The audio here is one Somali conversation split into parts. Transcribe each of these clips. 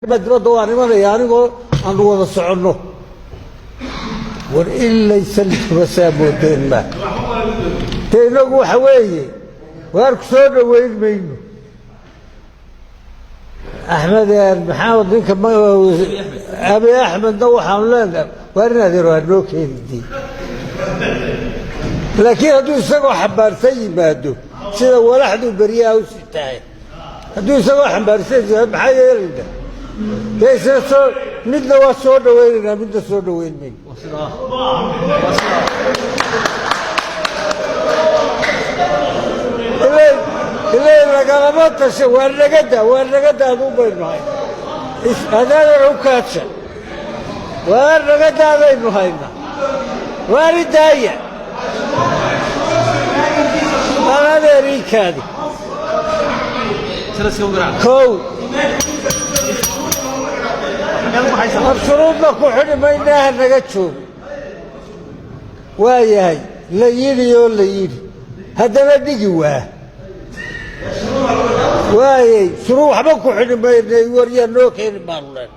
Dibadda waan imanaya anigoo aanu wada soconno. War ilaysa lidkuma saa moodeen ma dee. Innagu waxa weeye, waar ku soo dhoweyn mayno Axmed Maxamed, ninka Abi Axmedna waxaanu leenahay, waar in adeero hanoo keenidii. Laakiin hadduu isagoo xambaarsan yimaado, sida walaxduu beryaha u sitahay, hadduu isagoo xambaarsan yimaado, maxaa yeelayna dee? Isna soo midna waa soo dhawaynaynaa, midna soo dhaweyn mayno. Ilay lagalama tasha. Waa nagada, waa nagada, aduu baynu hayna adaadana u kaadsha. Waa nagadaadaynu hayna, waari daaya adeeriikaadi. Kow, war shuruudna ku xidhi maynaaha, naga joogo. Waa yahay, la yidhi oo la yidhi, haddana dhigi waa waayey. Shuruud waxba ku xidhi maynay, waryaa noo keeni baanu leen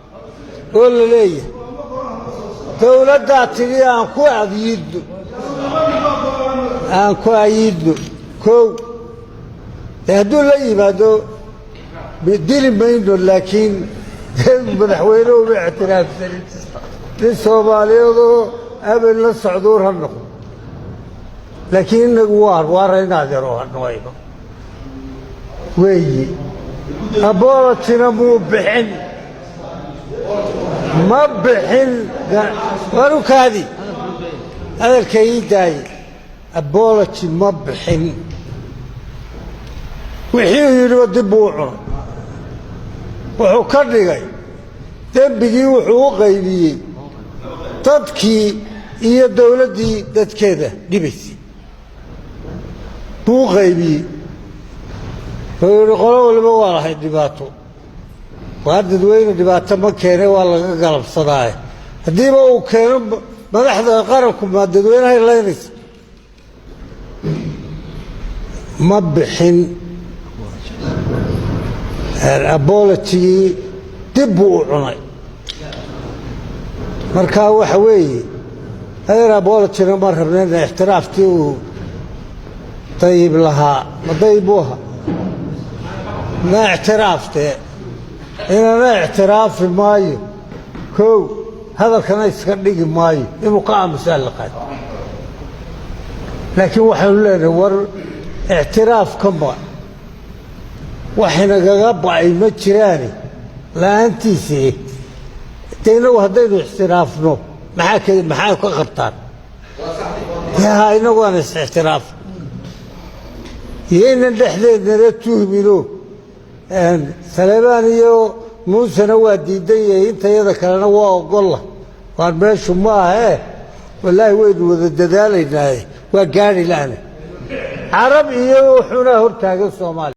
oo la leeyahay dawladdaa tidhi aan ku adyiidno, aan ku ayiidno. Kow, dee hadduu la yimaado dili mayno, laakiin madaxweyne uma ictiraafsanin, nin Soomaaliyeedoo abel la socduur ha noqdo. Laakiin inagu waar waara in adeero hanoayno weeyi. Apology-na muu bixin, ma bixin. Warukaadi hadalka ii daaye. Apology ma bixin. Wixii uu yidhiba dib buu u cunay. Wuxuu ka dhigay dembigii, wuxuu u qaybiyey dadkii iyo dowladdii dadkeeda dhibaysay buu u qaybiyey. Wuxuu yihi qolo waliba waa lahayd dhibaato. Waa dadweyne dhibaato ma keenay, waa laga galabsadaaye. Haddiiba uu keeno madaxda qaranku, maa dadweynahay laynaysa? Ma bixin apology-gii, dib buu u cunay. Marka waxa weeye, adeer, apology-na ma rabnayna. Ixtiraaftii uu Dayib lahaa, ma Dayib buu ahaa? Na ictiraaftee inana ictiraafi maayo. Kow, hadalkana iska dhigi maayo, inuu ka aamusaa la qaado. Laakiin waxaanu leenahay, war ictiraafkama waxinagaga ba'ay ma jiraane la-aantiisii. De inagu haddaynu ictiraafno, maxaa ka qabtaan? Ya inagu aan is-ictiraaf iyo inan dhexdeednana tuhmino. Saleebaan iyo Muusena waa diidan yahay, intayada kalena waa ogolla. Waan meeshu ma ahee, wallaahi waynu wada dadaalaynaaye, waa gaadhi la'ne. Carab iyo wuxuunaa hortaagan Soomaaliya.